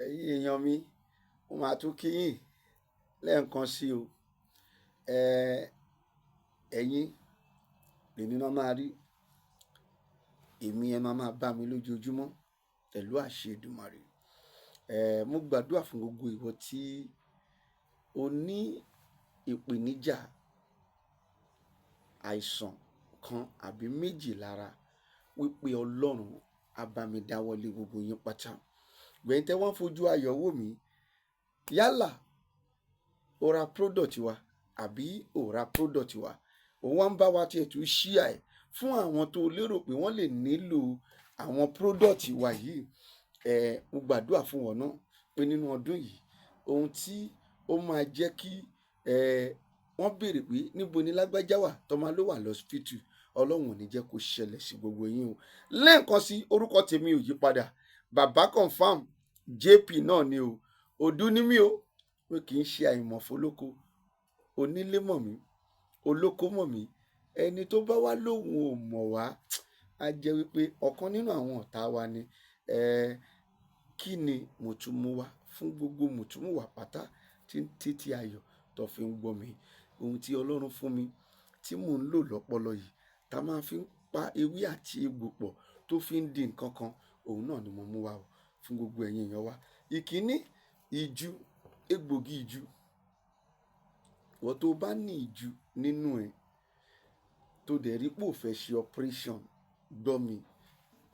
Ẹ̀yin èèyàn mi, mo máa tún kí yín lẹ́ẹ̀kan sí o. Ẹ̀yin lèmi máa máa rí, èmi ẹ máa máa bá mi lójoojúmọ́ pẹ̀lú àṣẹ Èdùmàrè. Mo gbàdúrà fún gbogbo ìwọ tí o ní ìpèníjà àìsàn kan àbí méjì lára wípé Ọlọ́run á bá mi dáwọ́lé gbogbo yín pátá. Gbẹ̀yin tẹ́ wọ́n fojú ayọ̀ wò mí, yálà o ra product wa àbí o ra product wa, òun wá ń bá wa tiẹ̀ tún ṣíà ẹ̀ fún àwọn tó lérò pé wọ́n lè nílò àwọn product wa yìí. Mo gbàdúrà fún wọn náà pé nínú ọdún yìí, ohun tí ó máa jẹ́ kí wọ́n béèrè pé níbo ni lágbájá wà tó máa ló wà lọ́sípítù, Ọlọ́run ò ní jẹ́ kó ṣẹlẹ̀ sí gbogbo yín o. Lẹ́ẹ̀kan sí, orúkọ tèmi ò yí padà, Bàbá Confam JP náà ni o. Òdú ní mí o, pé kì í ṣe àìmọ̀fólóko. Onílé mọ̀ mí, olóko mọ̀ mí. Ẹni tó bá wá lóhùn ò mọ̀ wá, á jẹ́ wípé ọ̀kan nínú àwọn ọ̀tá wa ni. Kí ni mo tún mú wá fún gbogbo mùtúmùwà pátá tí ń títí ayọ̀ tó fi ń gbọ́ mi? Ohun tí Ọlọ́run fún mi tí mò ń lò lọ́pọlọ yìí, tá a máa fi ń pa ewé àti egbò pọ̀ tó fi ń di nǹkan kan, òun náà ni mo mú wá o fún gbogbo ẹ̀yin èèyàn wa. Ìkíní, ìju, egbògi ìju. Ìwọ tó bá ní ìju nínú ẹ, tó dẹ̀ rí pé ò fẹ́ ṣe operation, gbọ́ mi,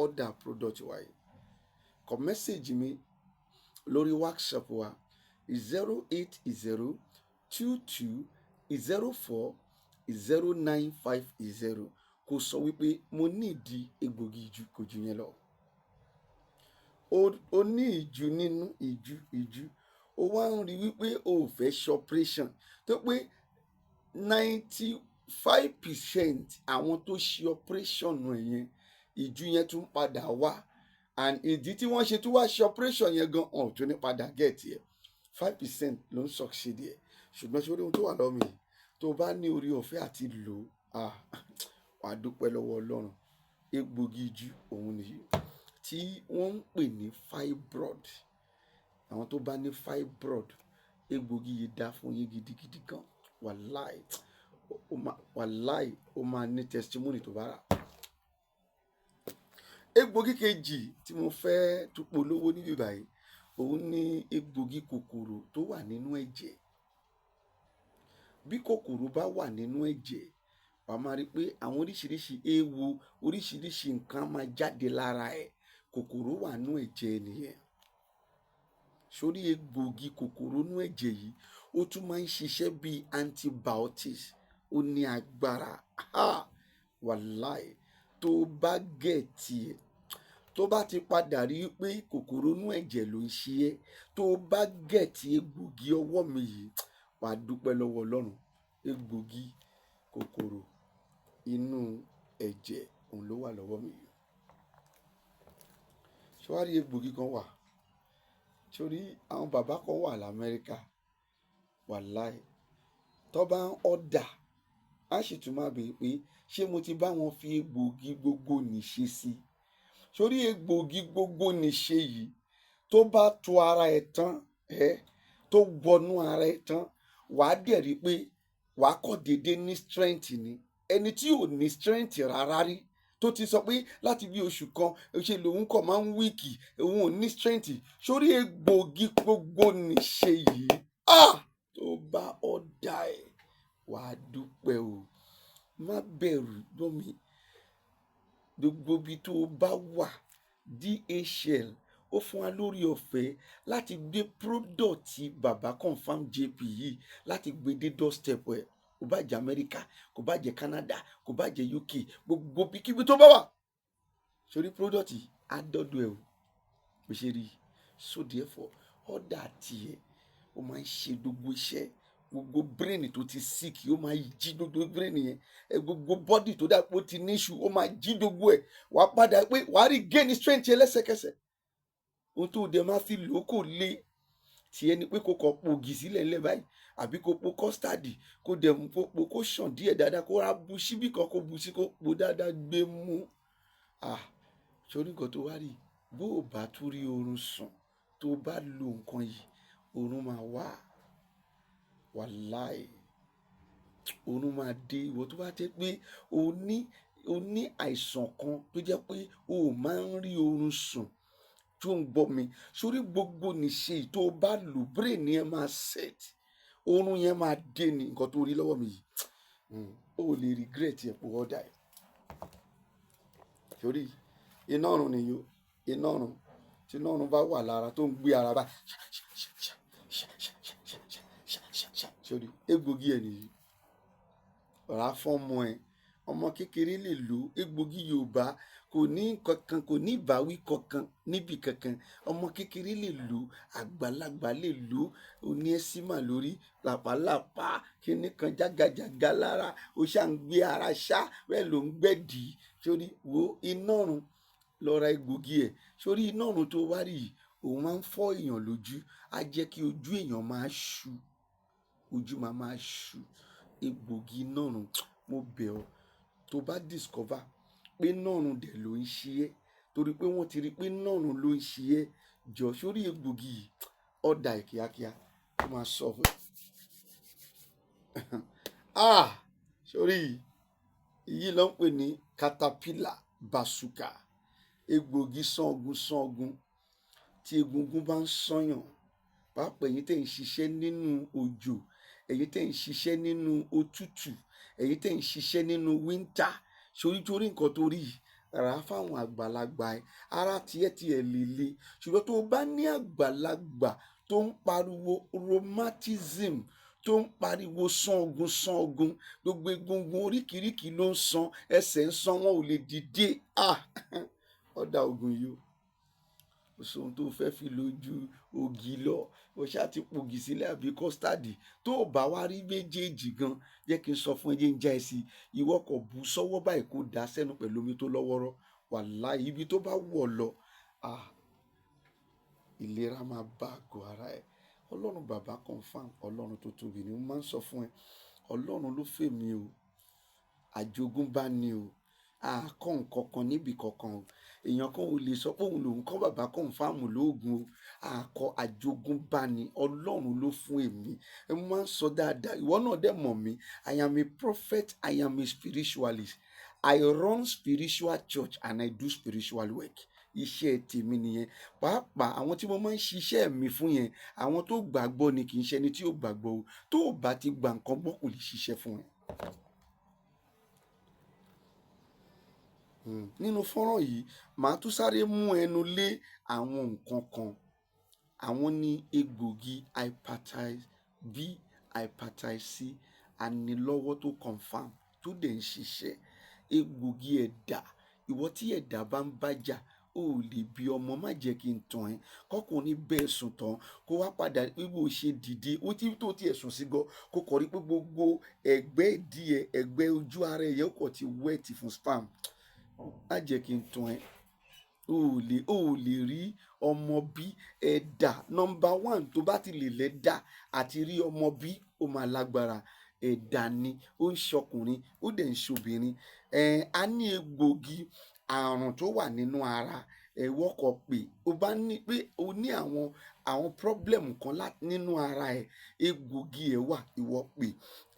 order product wa yìí. Kọ message mi lórí WhatsApp wa, 08022040950. Kó sọ wípé mo ní ìdí egbògi ìju, kò ju yẹn lọ. O ní ìju nínú, ìju ìju, o wá ń rí wípé o ò fẹ́ ṣe operation, tó pé 95% àwọn tó ṣe operation yẹn, ìju yẹn tún padà wá, and ìdí tí wọ́n ṣe tún wá ṣe operation yẹn gan ọ̀ tún ní padà get ẹ̀. 5% ló ń succeed ẹ̀. Ṣùgbọ́n ṣé orí ohun tó wà lọ́wọ́ mi yìí, tó bá ní orí ọ̀fẹ́ àti lò ó, wàá dúpẹ́ lọ́wọ́ Ọlọ́run. Egbògi ìju òun nìyí tí wọ́n ń pè ní fibroid. Àwọn tó bá ní fibroid, egbògi yìí dá fún yín gidigidi gan. Wàláì, wàláì, ó máa ní testimony tó bá rà. Egbògi kejì tí mo fẹ́ tún polówó níbí báyìí, òun ní egbògi kòkòrò tó wà nínú ẹ̀jẹ̀. Bí kòkòrò bá wà nínú ẹ̀jẹ̀, wàá máa rí pé àwọn oríṣiríṣi eéwo, oríṣiríṣi nǹkan máa jáde lára ẹ̀. Kòkòrò wà nínú ẹ̀jẹ̀ nìyẹn. Sórí egbògi kòkòrò nínú ẹ̀jẹ̀ yìí, ó tún máa ń ṣiṣẹ́ bíi antibiotics. Ó ní agbára. Wàláì, tó bá get ẹ̀, tó bá ti padà rí pé kòkòrò inú ẹ̀jẹ̀ ló ń ṣe ẹ́, tó bá get egbògi ọwọ́ mi yìí, wàá dúpẹ́ lọ́wọ́ Ọlọ́run. Egbògi kòkòrò inú ẹ̀jẹ̀, òun ló wà lọ́wọ́ mi yìí. Ṣé wàá rí egbògi kan wà? Torí àwọn bàbá kan wà l'Amẹ́ríkà, wàláì, tó bá ń order, á sì tún máa béèrè pé ṣé mo ti bá wọn fi egbògi gbogbo nìṣe sí i. Sórí egbògi gbogbo nìṣe yìí, tó bá tu ara ẹ̀ tán, ẹ tó wọnú ara ẹ̀ tán, wàá dẹ̀ rí pé wàá kọ́ déédé ní strength ni. Ẹni tí ò ní strength rárá rí, tó ti sọ pé láti bí oṣù kan ṣe lòun kọ̀ máa ń weak, òun ò ní strength, sórí egbògi gbogbo nìṣe yìí, ah, tó bá order ẹ̀, wàá dúpẹ́ o. Má bẹ̀rù, gbọ́ mi, gbogbo ibi tó o bá wà, DHL ó fún wa lórí ọ̀fẹ́ láti gbé product Baba Confam JP yìí, láti gbé dé doorstep ẹ̀. Kò bá jẹ́ Amẹ́ríkà, kò bá jẹ́ Canada, kò bá jẹ́ UK, gbogbo ibikíbi tó bá wà, sórí product yìí á dọ́dọ̀ ẹ̀ o. Bó ṣe rí i. So therefore, order tiẹ̀, ó máa ń ṣe gbogbo iṣẹ́. Gbogbo brain tó ti sick, ó máa jí gbogbo brain yẹn ẹ. Gbogbo body tó dà pé ó ti ní issue, ó máa jí gbogbo ẹ. Wàá padà pé wàá rí gain strength yẹn lẹ́sẹ̀kẹsẹ̀. Ohun tó dẹ̀ máa fi lò ó kò le. Tiẹ̀ ni pé kó kọ pògì sílẹ̀ ńlẹ̀ báyìí, àbí kó po custard, kó dẹ̀ mú kó po, kó ṣàn díẹ̀ dáadáa, kó rà bu síbí kan, kó bu sí, kó po dáadáa, gbé mú. Ah, sórí nǹkan tó wá rí, bó o bá tún rí oorun sùn. Tó bá lo nǹkan yìí, oorun máa wá. Wàláì, oorun máa dé. Ìwọ tó bá jẹ́ pé o ní àìsàn kan tó jẹ́ pé o ò máa ń rí oorun sùn, tó ń gbọ́ mi sórí gbogbo nìṣe, tó o bá lò, brain yẹn máa set, oorun yẹn máa dé. Ní nǹkan tó rí lọ́wọ́ mi yìí, o ò lè regret ẹ̀ pé ọ̀dà ẹ̀ sórí iná ọ̀run nìyó. Iná ọ̀run, tí iná ọ̀run bá wà lára tó ń gbé ara bá sórí egbògi ẹ̀ nìyí, rà fọ́mọ ẹ. Ọmọ kékeré lè lò. Egbògi Yorùbá kò ní kankan, kò ní ìbáwí kankan níbi kankan. Ọmọ kékeré lè lò, àgbàlagbà lè lò. Ó ní eczema lórí, làpálàpá, kíní kan, jágajàga lára, ó ṣà ń gbé ara ṣá bẹ́ẹ̀ ló ń gbẹ̀dì sórí. Wo iná ọ̀run, lọ ra egbògi ẹ̀ sórí. Iná ọ̀run tó wá rí yìí, òun máa ń fọ́ èèyàn lójú, á jẹ́ kí ojú èèyàn máa ṣú, ojú máa máa ṣú. Egbògi iná ọ̀run, mo bẹ̀ ọ́, tó bá discover pé iná ọ̀run dẹ̀ ló ń ṣe é, torí pé wọ́n ti rí pé iná ọ̀run ló ń ṣe é, jọ sórí egbògi yìí, ọ̀dà ẹ̀ kíákíá, ó máa sọ fún ah. Sórí yìí ló ń pè ní caterpillar bazooka, egbògi sangun sangun. Tí egungun bá ń sànyàn, pàápàá ẹ̀yin tẹ́ ń ṣiṣẹ́ nínú òjò, ẹ̀yin tẹ́ ń ṣiṣẹ́ nínú òtútù, ẹ̀yin tẹ́ ń ṣiṣẹ́ nínú winter, sórí torí nǹkan tó rí yìí, rà á fáwọn àgbàlagbà ẹ. Ara tiẹ̀ tiẹ̀ lè le, ṣùgbọ́n tó o bá ní àgbàlagbà tó ń pariwo rheumatism, tó ń pariwo sangun sangun, gbogbo egungun oríkìíríkìí ló ń san, ẹsẹ̀ ń san, wọn ò lè dìde, ah, ọ̀dà ògùn yìí o. Kò sóhun tó fẹ́ fi lójú ògì lọ, o ṣáà ti pògì sílẹ̀ àbí custard. Tó o bá wá rí méjèèjì gan, jẹ́ kí n sọ fún ẹ, jẹ́ ń já ẹ sí, ìwọ kò bù sọ́wọ́ báyìí, kó dà sẹ́nu pẹ̀lú omi tó lọ́wọ́rọ́. Wàláhì, ibi tó bá wọ̀ lọ, ah, ìlera máa bá àgọ́ ara ẹ. Ọlọ́run bàbá confam, Ọlọ́run tó tóbi ni. Mo máa ń sọ fún ẹ, Ọlọ́run ló fèmí o, àjogúnbá ni o. Àkọ́ nǹkan kan níbi kankan o. Èèyàn kan ò lè sọ pé òun lòun kọ́ bàbá confam lóògùn o. Àkọ́ àjogúnbá ni, Ọlọ́run ló fún èmi. Ẹ mo máa ń sọ dáadáa, ìwọ náà dẹ̀ mọ̀ mí. I am a prophet, I am a spiritualist. I run spiritual church and I do spiritual work. Iṣẹ́ tèmi nìyẹn. Pàápàá àwọn tí mo máa ń ṣiṣẹ́ mi fún yẹn, àwọn tó gbàgbọ́ ni, kì í ṣe ẹni tí ó gbàgbọ́ o. Tó o bá ti gba nǹkan gbọ́, kò lè ṣiṣẹ́ fún ẹ. Nínú fọ́nrán yìí, màá tún sáré mú ẹnu lé àwọn nǹkan kan. Àwọn ní egbògi hepatitis B, hepatitis C, anilọ́wọ́ tó confam, tó dẹ̀ ń ṣiṣẹ́. Egbògi ẹ̀dà, ìwọ tí ẹ̀dà bá ń bájà, o ò lè bí ọmọ, má jẹ́ kí n tàn ẹ́. Kọ́kùnrin bẹ́ẹ̀ sùn tán, kó wá padà bí bó ṣe dìde, ó tí tó tiẹ̀ sùn sí gan, kó kọ̀ rí pé gbogbo ẹ̀gbẹ́ ìdí ẹ, ẹ̀gbẹ́ ojú ara ẹ̀ yẹn ó kọ̀ ti wet fún sperm. Má jẹ́ kí n tàn ẹ́. O ò lè rí ọmọ bí. Ẹ̀dà number one, tó bá ti lè lẹ́dà àti rí ọmọ bí, ó máa lágbára. Ẹ̀dà ni ó ń ṣọkùnrin, ó dẹ̀ ń ṣobìnrin. Ẹ̀ a ní egbògi àrùn tó wà nínú ara ẹ wọ́kọ̀ pé o bá ní pé o ní àwọn problem kan nínú ara ẹ, egbògi ẹ wà, ìwọ pé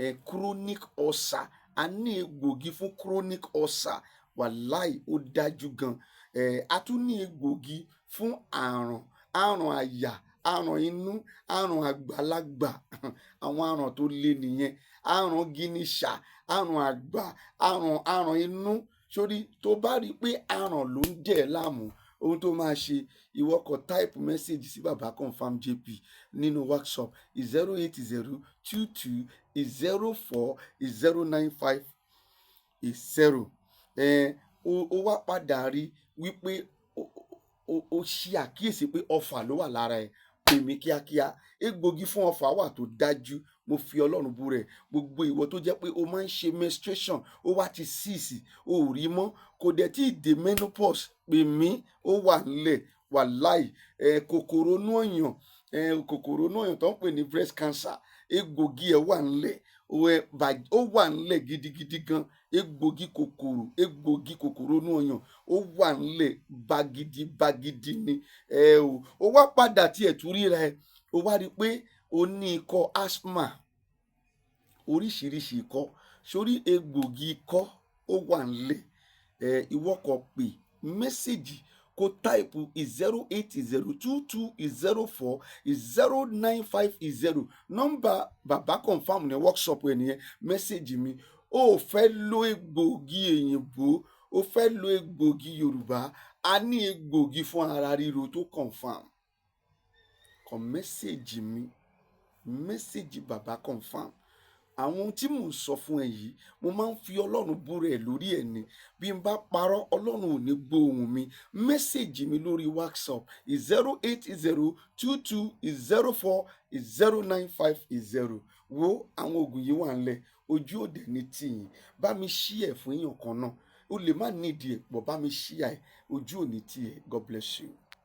ẹ. Chronic ulcer, a ní egbògi fún chronic ulcer, wàláì ó dájú gan. Ẹ a tún ní egbògi fún àrùn àyà, àrùn inú, àrùn àgbàlagbà, àwọn àrùn tó le nìyẹn, àrùn gínísà, àrùn àgbà, àrùn inú. Sórí tó bá rí i pé àrùn ló ń dẹ̀ ẹ́ láàmú, ohun tó máa ṣe, ìwọ kọ type message sí baba confam JP nínú WhatsApp, 08022040950. Ẹ ó wá padà rí wípé ó ṣe àkíyèsí pé ọfà ló wà lára ẹ, pè mí kíákíá. Egbògi fún ọfà wà tó dájú, mo fi Ọlọ́run bú rẹ̀. Gbogbo ìwọ tó jẹ́ pé o máa ń ṣe menstruation, ó wá ti cease, o ò rí mọ́, kò dẹ̀ tí ì dé menopause, pè mí, ó wà nílẹ̀. Wàláì, ẹ kòkòrò inú ọyàn, ẹ kòkòrò inú ọyàn tó ń pè ní breast cancer, egbògi ẹ̀ wà nílẹ̀, ó wà nílẹ̀ gidigidi gan. Egbògi kòkòrò, egbògi kòkòrò inú ọyàn ó wà ńlẹ̀ bagidi bagidi ni ẹ o. Ó wá padà tiẹ̀ tún ríra ẹ, ó wá rí i pé o ní ikọ́ asthma, oríṣiríṣi ikọ́ sórí, egbògi ikọ́ ó wà ńlẹ̀ ẹ. Ìwọ kàn pè, message, kó type 08022040950. Nọ́mbà Bàbá Confam ní WhatsApp ẹ nìyẹn. Message mi. Ó fẹ́ lo egbògi èyìnbó, ó fẹ́ lo egbògi Yorùbá, a ní egbògi fún ara ríro tó confam. Kàn message mi, message Bàbá Confam. Àwọn ohun tí mò ń sọ fún ẹ yìí, mo máa ń fi Ọlọ́run búra ẹ lórí ẹ ni. Bí n bá parọ́, Ọlọ́run ò ní gbóhùn mi. Message mi lórí WhatsApp, 08022040950. Wo, àwọn oògùn yìí wà ńlẹ̀, ojú òde ní tìyìn. Bá mi share ẹ̀ fún èèyàn kan náà, o lè má nídìí ẹ̀ pọ̀, bá mi share ẹ̀. Ojú òní tì ẹ̀. God bless you.